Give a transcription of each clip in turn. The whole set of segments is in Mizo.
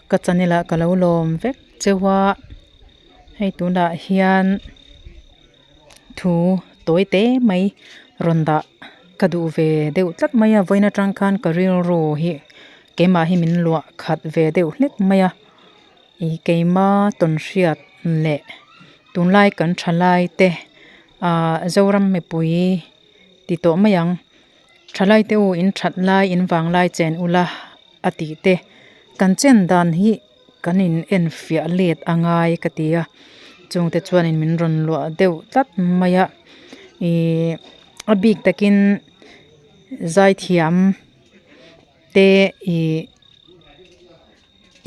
Ka channel ah ka lo lawm vek cheu a, hei tunah hian thu tawi te mai rawn dah ka duh ve deuh tlat mai a, vawiin atang khan ka rilru hi keimah hi min luah khat ve deuh hlek mai a, ih keima tawnhriat leh tunlai kan thalai te ah Zoram mipui ti tawh mai ang. Thalai te u in that lai in vang lai chen ula a tih te kan chen dan hi kan in en fiah let a ngai ka ti a chung te chuan in min rawn luah deuh tlat mai a ihh a bik takin zaithiam te ihh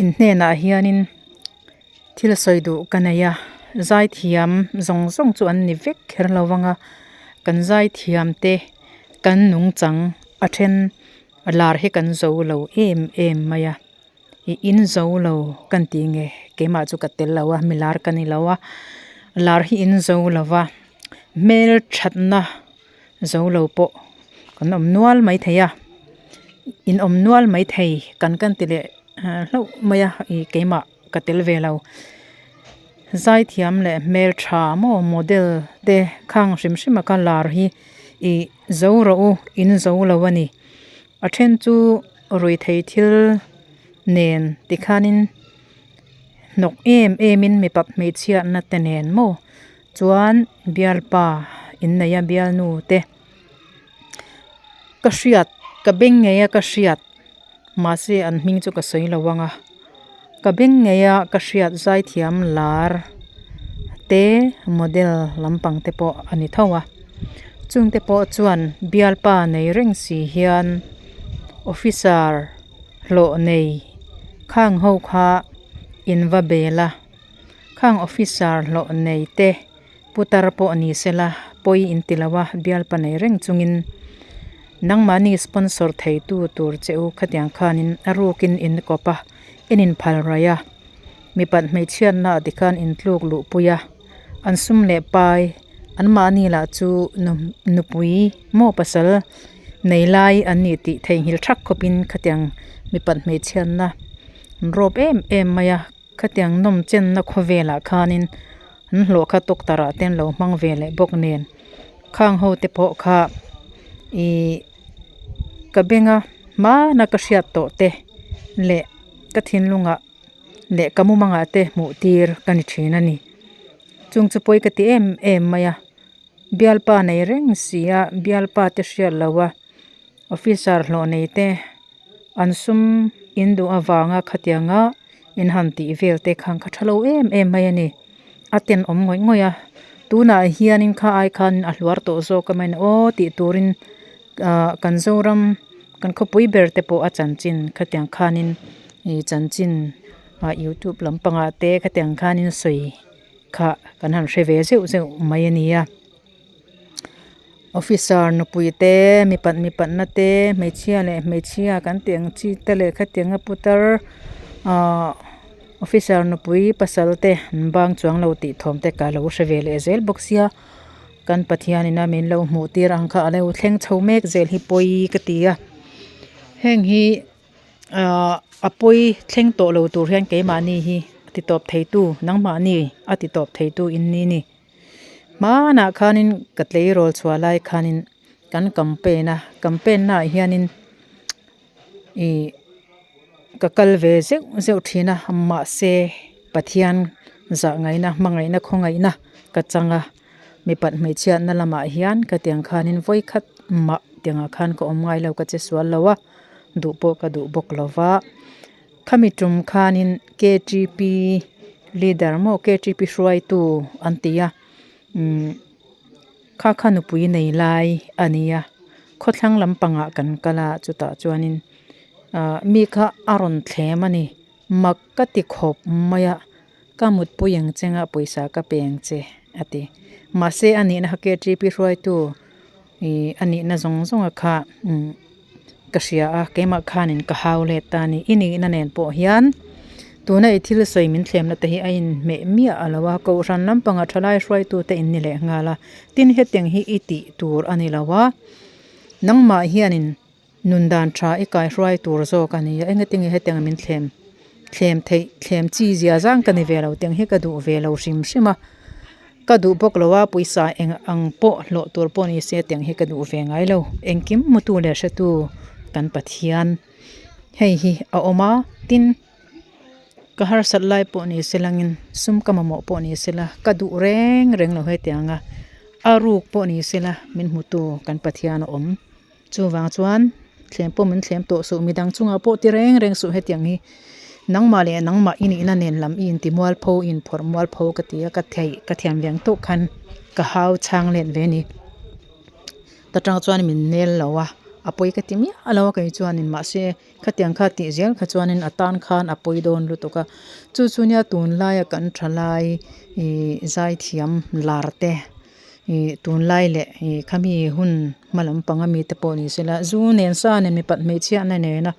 in hnenah hianin thil sawi duh ka nei a zaithiam zawng zawng chu an ni vek kher lo vang a kan zaithiam te kan nungchang a then lar hi kan zo lo em em mai a ih in zo lo kan tih nge keimah chu ka tel lo a milar ka ni lo a lar hi in zo lo va hmelthatna zo lo pawh kan awm nual maithei a in awm nual maithei kan kan ti leh hlauh mai a ih keimah ka tel ve lo zaithiam leh hmeltha maw model te khang hrim hrim a kha lar hi ih zo rawh u in zo lo a ni a then chu ruihtheih thil nen tikhanin hnawk em em in mipa hmeichhiatna te nen maw. Chuan bialpa inneih a bialnu te ka hriat ka beng ngei a ka hriat mahse an hming chu ka sawi lo ang a ka beng ngei a ka hriat zaithiam lar te model lampang te pawh a ni tho a chung te pawh chuan bialpa nei reng si hian officer hlawh nei khang ho kha in va bel a. Khang officer hlawh nei te putar pawh ni sela pawi in ti lo a bialpa nei reng chungin nangmahni sponsor thei tu tur che u khatiang khanin a rukin in kawp a in inphal raih a mipat hmeichhiatna ah tikhan in tluk luh pui a an sum leh pai anmahni lah chu nupui maw pasal nei lai an nih tih theihnghilh thak khawpin khatiang mipat hmeichhiatna an rawp em em mai a. Khatiang nawm chenna khawvelah khanin an hlawh kha doctor ah te an lo hmang ve leh bawk nen khang ho te pawh kha ihh ka benga hmana ka hriat tawh te leh ka thinlungah leh ka mumangah te hmuh tir ka ni thin a ni chung chu pawi ka ti em em mai a bialpa nei reng si a bialpa te hriat loh a officer hlawh nei te. An sum in duh avanga khatianga in han tih vel te khan kha tha lo em em mai a ni. A tenawm ngawih ngawih a, tunah hianin kha ai khan a hluar tawh zawk a main aw tih turin ah kan Zoram kan khawpui ber te pawh a chanchin khatiang khanin ih chanchin ah youtube lampangah te khatiang khanin sawi kha kan han hre ve zeuh zeuh mai a ni a. Officer nupui te mipat mipatna te hmeichhia leh hmeichhia kan tih ang chi te leh khatianga putar ahh officer nupui pasal te an bang chuang lo tih thawm te ka lo hre ve leh zel bawk sia kan Pathian in a min lo hmuh tir ang kha a lo thleng chho mek zel hi pawi ka ti a heng hi ahh a pawi thleng tawh lo tur hian keimahni hi a ti tawp thei tu nangmahni a ti tawp thei tu in ni ni. Hmanah khanin ka tleirawl chhuah lai khanin kan campaign a campaign naah hianin ih ka kal ve zeuh zeuh thin a mahse Pathian zah ngaihna hmangaihna khawngaihna ka chang a mipat hmeichhiatna lamah hian ka tiang khanin vawikhat mah tiangah khan ka awm ngai lo ka che sual lo a duh pawh ka duh bawk lo va. Khami tum khanin K_T_P leader maw K_T_P hruaitu an ti a umm kha kha nupui nei lai a ni a khawthlang lampangah kan kal a chutah chuanin ah mi kha a rawn thlem a ni mak ka ti khawp mai a ka mutpui ang che nga pawisa ka pe ang che a ti mahse a nihna kha K_T_P hruaitu ih a nihna zawng zawng a kha umm. Ka hria a, keimah khanin ka hau let ta a ni. I nihna nen pawh hian tuna i thil sawi min thlemna te hi a inhmeh miah a lo a, kohhran lampanga thalai hruaitute in ni leh nghal a. Tin, hetiang hi i tih tur a ni lo a, nangmah hianin nun dan tha i kaihruai tur zawk a ni a, engatinge hetianga min thlem? Thlem theih thlem chi zia zang ka ni ve lo tiang hi ka duh ve lo hrim hrim a ka duh bawk lo a pawisa eng ang pawh hlawh tur pawh ni se tiang hi ka duh ve ngai lo engkim hmutu leh hretu kan Pathian hei hi a awm a tin ka harsat lai pawh ni se langin sum ka mamawh pawh ni se la ka duh reng reng lo hetiang a a ruk pawh ni se la min hmutu kan Pathian a awm. Chuvang chuan thlem pawh min thlem tawh suh, midang chungah pawh ti reng reng suh hetiang hi nangmah leh nangmah i nihna nen lam i inti mualpho i inphawrh mualpho ka ti a, ka theih ka thiam ve ang tawk khan ka hau chhang let ve a ni. Ta tang chuan min nel lo a, a pawi ka ti miah lo a kei chuanin mahse khatiang kha tih zel kha chuanin a tan khan a pawi dawn lutuk a, chu chu nia tunlaia kan thalai ih zaithiam lar te. Ih tunlai leh ih khami hun hma lampang ami te pawh ni sela zu nen sa nen mipat hmeichhiatna nena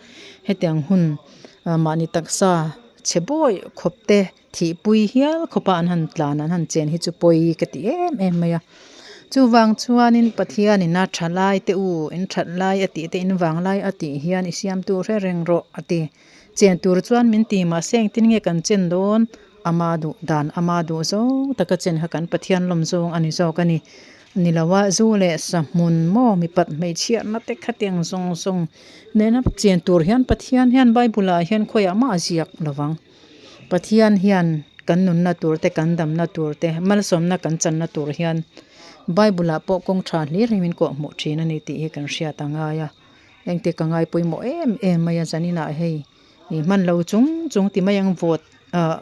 hetiang hun ah mahni taksa chhe bawi khawp te thihpui hial khawpa an han tlan an han chen hi chu pawi ka ti em em mai a chuvang chuanin Pathianin a tha lai te u in that lai a tih te in vang lai a tih hian i siamtu hre reng rawh a ti chen tur chuan min ti mahse engtin nge kan chen dawn. Ama duh dan, ama duh zawng taka chen kha kan Pathian lawm zawng a ni zawk a ni. Ni lo a, zu leh sa hmun maw mipat hmeichhiatna te khatiang zawng zawng nena chen tur hian Pathian hian Bible ah hian khawiah mah a ziak lo vang. Pathian hian kan nunna tur te, kan damna tur te, malsawmna kan channa tur hian Bible ah pawh kawng tha hlir hi min kawhhmuh thin a ni tih hi kan hriat a ngai a. Engtik ka ngai pawimawh em em mai a zaninah hei. Ih hman lo chung chung ti mai ang vawt ah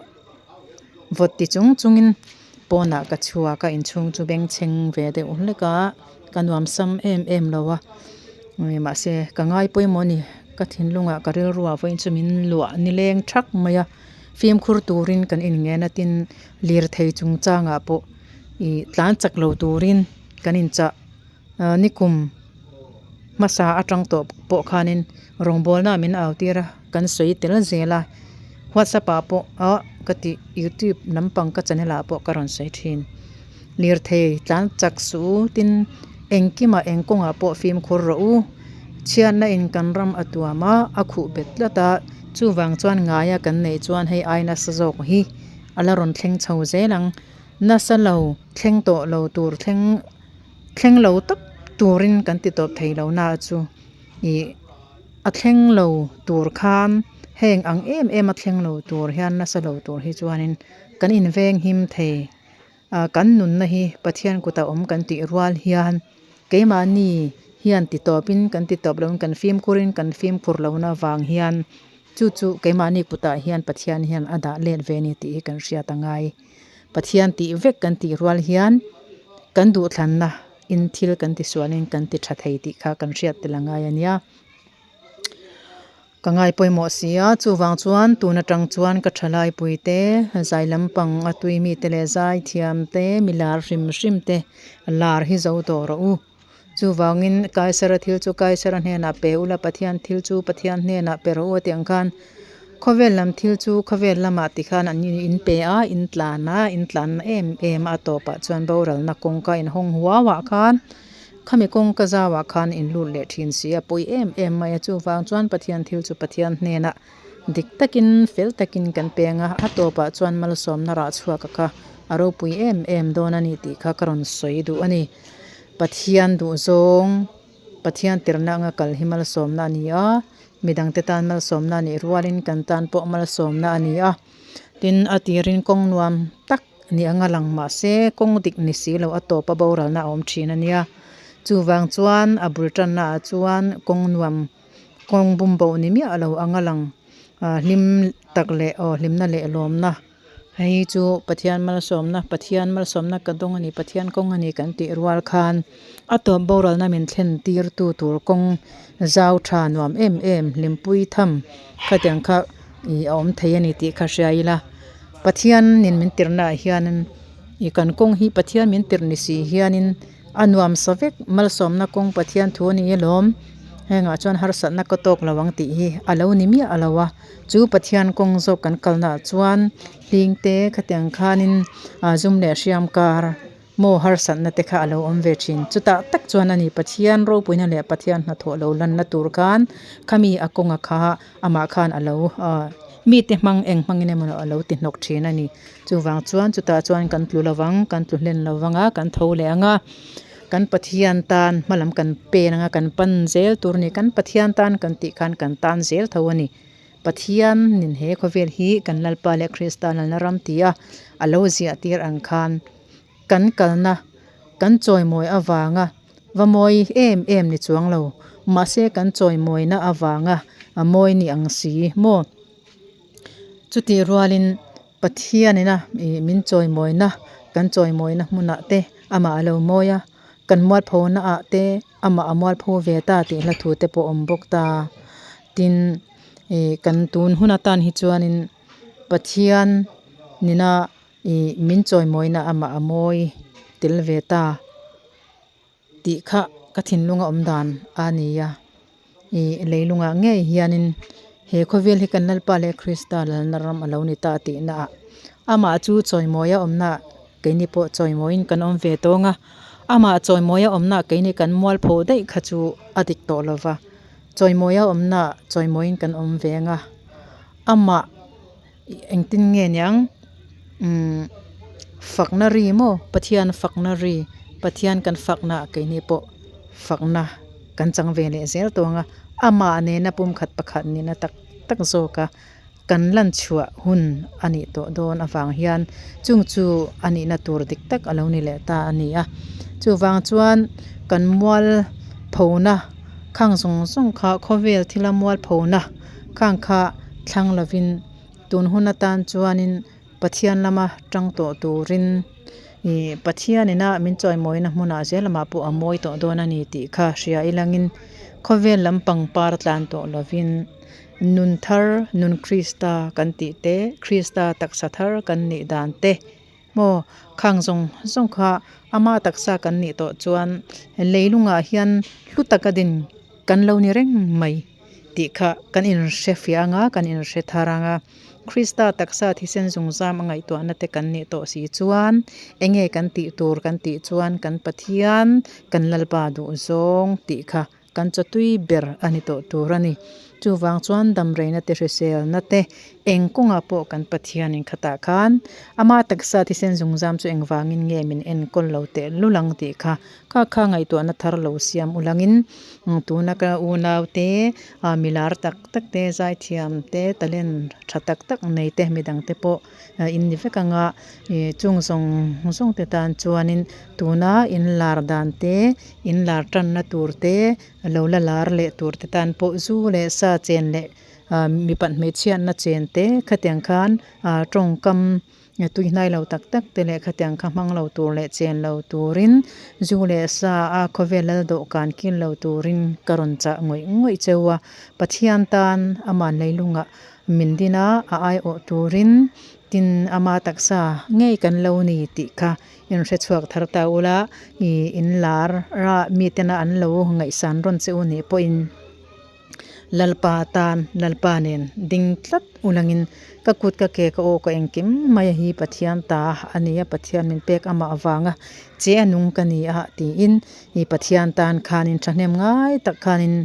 vawt ti chung chungin pawnah ka chhuak a inchhung chu bengchheng ve deuh hlek a ka nuam sam em em lo a mahse ka ngai pawimawh a ni ka thinlungah ka rilruah vawiin chu min luah nileng thak mai a fimkhur turin kan inngen a tin lirthei chungchangah pawh ih tlan chak lo turin kan inchah. Ahh nikum hmasa atang tawh pawh khanin rawngbawlna min au tir a kan sawi tel zel a whatsapp ah pawh ah ka tih youtube lampang ka channel ah pawh ka rawn sawi thin lirthei tlan chak suh u tin engkimah eng kawngah pawh fimkhur rawh u chhiatna in kan ram a tuam a a khuh bet tlat a chuvang chuan ngaia kan neih chuan hei ai nasa zawk hi a la rawn thleng chho zel ang nasa lo thleng tawh lo tur thleng. Thleng lo tak turin kan ti tawp thei lo na chu ih a thleng lo tur khan heng ang em em a thleng lo tur hian nasa lo tur hi chuanin kan inveng him thei ah kan nunna hi Pathian kutah awm kan tih rual hian keimahni hian ti tawpin kan ti tawp loin kan fimkhurin kan fimkhur lohna vang hian chu chu keimahni kutah hian Pathian hian a dah let ve a ni tih hi kan hriat a ngai. Pathian tih vek kan tih rual hian kan duhthlanna in thil kan ti sualin kan ti tha thei tih kha kan hriat tel a ngai a nia. Ka ngai pawimawh si a, chuvang chuan tun atang chuan ka thalai pui te, zai lampang a tui mi te leh zai thiam te, mi lar hrim hrim te lar hi zo tawh rawh u. Chuvangin Kaisara thil chu Kaisara hnenah pe ula, Pathian thil chu Pathian hnenah pe rawh u a tih ang khan khawvel lam thil chu khawvel lamah ti khan an in pe a, in tlan a, in tlanna em em a tawpah chuan boralna kawngka in hawng huau ah khan khami kawngka zauah khan in lut leh thin si a pawi em em mai a. Chuvang chuan Pathian thil chu Pathian hnenah dik takin fel takin kan peng a, a tawpah chuan malsawmna rah chhuak a kha a ropui em em dawn a ni tih kha ka rawn sawi duh a ni. Pathian duhzawng, Pathian tirhna anga kal hi malsawmna a ni a, midangte tan malsawmna a nih rualin kan tan pawh malsawmna a ni a. Tin, a tirin kawng nuam tak ni anga lang mah se kawng dik ni si lo a tawpa boralna a awm thin a nia. Chuvang chuan a bul tannaah chuan kawng nuam, kawng bumboh ni miah lo anga lang hlim tak leh aw hlimna leh lawmna. Hei chu Pathian malsawmna, Pathian malsawmna ka dawng a ni, Pathian kawng a ni kan tih rual khan a tawp boralna min thlen tirtu tur kawng zau tha nuam em em hlimpui tham khatiang kha ih a awm thei a ni tih kha hria ila. Pathianin min tirhnaah hianin ih kan kawng hi Pathian min tirh ni si hianin A nuam sa vek, malsawmna kawng Pathian thu a ni alawm, hengah chuan harsatna ka tawk lo ang tih hi a lo ni miah lo a, chu Pathian kawng zawk kan kalnaah chuan hling te khatiang khanin zum leh hriam kar maw harsatna te kha a lo awm ve thin. Chutah tak chuan a ni Pathian ropuina leh Pathian hnathawh lo lanna tur khan khami a kawnga kha amah khan a lo. Mite hmang eng hmangin emaw a lo ti hnawk thin a ni. Chuvang chuan chutah chuan kan tlu lovang, kan tlu hlen lovang a, kan tho leh ang a, kan Pathian tan hma lam kan pen ang a, kan pan zel tur a ni. Kan Pathian tan kan tih khan kan tan zel tho a ni. Pathianin he khawvel hi kan Lalpa leh Krista lalna ram tia a lo ziah tir ang khan kan kalna kan chawimawi avanga va mawi em em ni chuang lo mahse kan chawimawina avanga a mawi ni ang si maw? Chutih rualin Pathianina ih min chawimawina kan chawimawina hmunah te amah a lo mawi a, kan mualphona ah te amah a mualpho ve ta tih hla thu te pawh a awm bawk ta. Tin ih kan tun hun atan hi chuanin Pathian nena ih min chawimawina amah a mawi tel ve ta tih kha ka thinlunga awm dan a ni a. Ih leilungah ngei hianin he khawvel hi kan Lalpa leh Krista lalna ram a lo ni ta tihna ah amah chu chawimawi a awmna keini pawh chawimawiin kan awm ve tawng a, amah chawimawi a awmna keini kan mualpho daih kha chu a dik tawh lo va, chawimawi a awmna chawimawiin kan awm ve ang a, amah engtin nge niang umm fakna ri maw Pathian fakna ri Pathian kan fakna ah keini pawh fakna kan chang ve leh zel tawng a, amah nena pumkhat pakhat nihna tak tak zawk a. Kan lan chhuah hun a nih tawh dawn avang hian chung chu a nihna tur dik tak a lo ni leh ta a ni a. Chuvang chuan kan mual phona khang zawng zawng kha khawvel thila mual phona khang kha thlang lovin tun hun atan chuanin Pathian lama tang tawh turin ih Pathianina min chawimawina hmunah zel lamah pawh a mawi tawh dawn a ni tih kha hria ilangin khawvel lam pangpar tlan tawh lovin. Nun thar, nun Krista kan tih te, Krista taksa thar kan nih dan te maw khang zawng zawng kha ama taksa kan nih tawh chuan leilungah hian hlu taka din kan lo ni reng mai tih kha kan inhre fiah anga kan inhre thar anga Krista taksa thisen zungzam a ngaihtuahna te kan nih tawh si chuan enge kan tih tur kan tih chuan kan Pathian kan Lalpa duhzawng tih kha. Kan chawtui ber a ni tawh tur a ni. Chuvang chuan damreina te hriselna te eng kawngah pawh kan Pathianin khatah khan ama taksa thisen zungzam chu engvangin nge min enkawl lo teh lul ang tih kha kha kha ngaihtuahna thar lo siam ulangin tuna ka unau te milar tak tak te zaithiam te talent tha tak tak nei te midang te pawh in ni vek anga ih chung zawng zawng te tan chuanin tuna inlar dan te inlar tanna tur te lo la lar leh tur te tan pawh zu leh sa chen leh ah mipat hmeichhiatna chen te khatiang khan ah tawngkam tuihnai lo tak tak te leh khatiang kha hmang lo tur leh chen lo turin zu leh sa a khawvel lal dawhkan kil lo turin ka rawn chah ngawih ngawih cheu a Pathian tan aman leilungah Min din a, a aiawh turin tin ama taksa ngei kan lo ni tih kha in hre chhuak thar ta ula, i in lar a mitena an lo ngaihsan rawn che u nih pawhin Lalpa tan Lalpa nen ding tlat ulangin ka kut ka ke ka aw ka engkim mai a hi Pathian ta a ni a, Pathian min pek amah avanga che a nung ka ni a tiin i Pathian tan khanin thahnem ngai tak khanin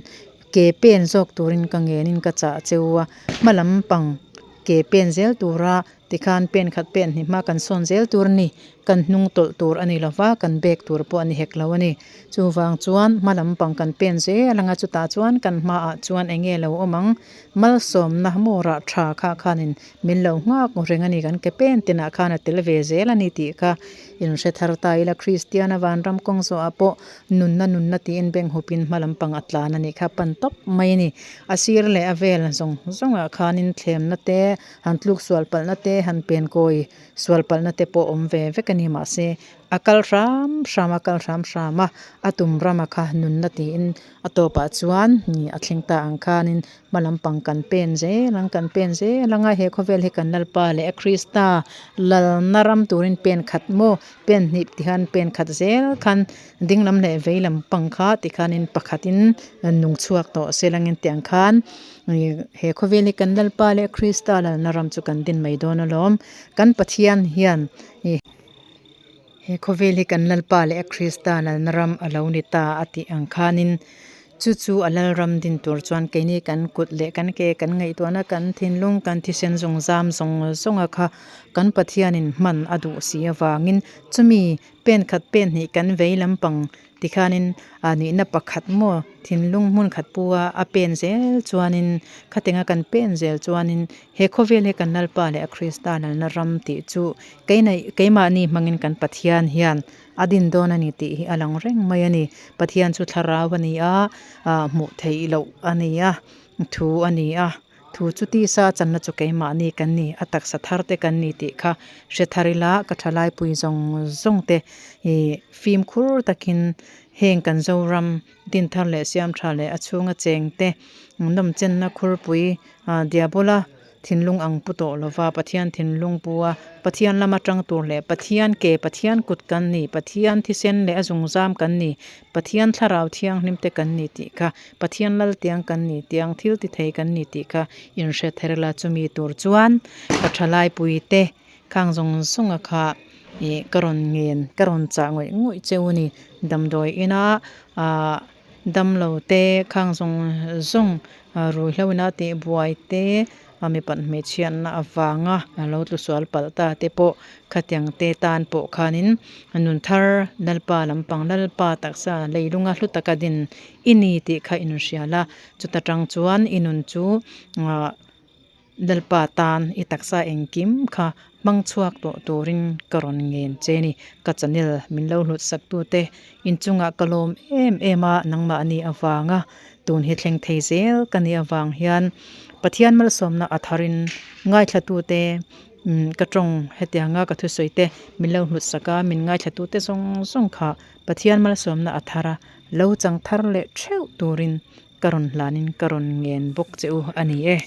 Ke pen zawk turin ka ngenin ka chah cheu a, hma lampang ke pen zel tura tikhan pen khat pen hnih hma kan sawn zel tur a ni, kan hnung tawlh tur a ni lo va, kan bek tur pawh a ni hek lo a ni. Chuvang chuan hma lampang kan pen zel anga chutah chuan kan hmaah chuan eng nge lo awm ang, malsawmna maw rah tha kha khanin min lo nghak reng a ni, kan ke pen tinah khan a tel ve zel a ni tih kha inhre thar ta ila Kristiana vanram kawng zawhah pawh Nunna nunna tiin beng hupin hma lampang a tlan a nih kha pan tawp mai a ni. A sir leh a vel zawng zawngah khanin thlemna te, han tluk sual palhna te, han pen kawi sual palhna te pawh awm ve vek a ni. Mahse, a kal hram hram a, kal hram hram a, a tum rama kha nunna tiin a tawpah chuan a thleng ta ang khanin hma lampang kan pen zel ang, kan pen zel ang a, he khawvel hi kan Lalpa leh a Krista lalna ram turin pen khat maw? Pen hnih ti khan pen khat zel khan ding lam leh vei lam pang kha ti khanin pakhatin nung chhuak tawh se langin tiang khan he khawvel hi kan Lalpa leh Krista lalna ram chu kan din mai dawn alawm. Kan Pathian hian ih he khawvel hi kan Lalpa leh Krista lalna ram a lo ni ta a tih ang khanin. Chu chu a Lalram din tur chuan keini kan kut leh kan ke, kan ngaihtuahna, kan thinlung, kan thisen zawng zam zawng zawnga kha kan Pathianin hman a duh si avangin chumi pen khat pen hnih kan vei lampang tikhanin a nihna pakhat maw thinlung hmun khat pu a a pen zel chuanin khatenga kan pen zel chuanin he khawvel hi kan Lalpa leh a Krista lalna ram tih chu keina keimahni hmangin kan Pathian hian a din dawn a ni tih hi a lang reng mai a ni. Pathian chu thlarau a ni a, ah hmuh theih loh a ni a, thu a ni a. Thu chu tisa channa chu keimahni kan ni, a taksa thar te kan ni tih kha hre thar ila ka thalaipui zawng zawng te ih fimkhur takin heng kan Zoram dinthar leh siamtha leh a chhunga cheng te nawmchenna khurpui ah diabola Thinlung ang pu tawh lova Pathian thinlung pu a, Pathian lama tang tur leh Pathian ke, Pathian kut kan ni, Pathian thisen leh a zungzam kan ni, Pathian thlarau thianghlim te kan ni tih kha, Pathian lal tiang kan ni tiang thil ti thei kan ni tih kha inhre ther la chumi tur chuan ka thalaipui te khang zawng zawnga kha ih ka rawn ngen ka rawn chah ngawih ngawih cheu a ni. Damdawi ina ah. Damlo te, khang zawng zawng ruihhlo ina tih buai te, mipat hmeichhiatna avanga lo tlu sual palh ta te pawh khatiang te tan pawh khanin nun thar Lalpa lampang Lalpa taksa leilunga hlu taka din i ni tih kha inhria la, chuta tang chuan i nun chu ah. Lalpa tan i taksa engkim kha hmang chhuak tawh turin ka rawn ngen che ni. Ka channel min lo hlut sak tute inchungah ka lawm em em a, nangmahni avanga tun hi thleng thei zel ka nih avang hian Pathian malsawmna a tharin ngaithla tute ka tawng hetianga ka thusawi te min lo hlut sak a, min ngaithla tute zawng zawng kha Pathian malsawmna a thar a, lo chang thar leh theuh turin ka rawn hlanin ka rawn ngen bawk che u a ni e.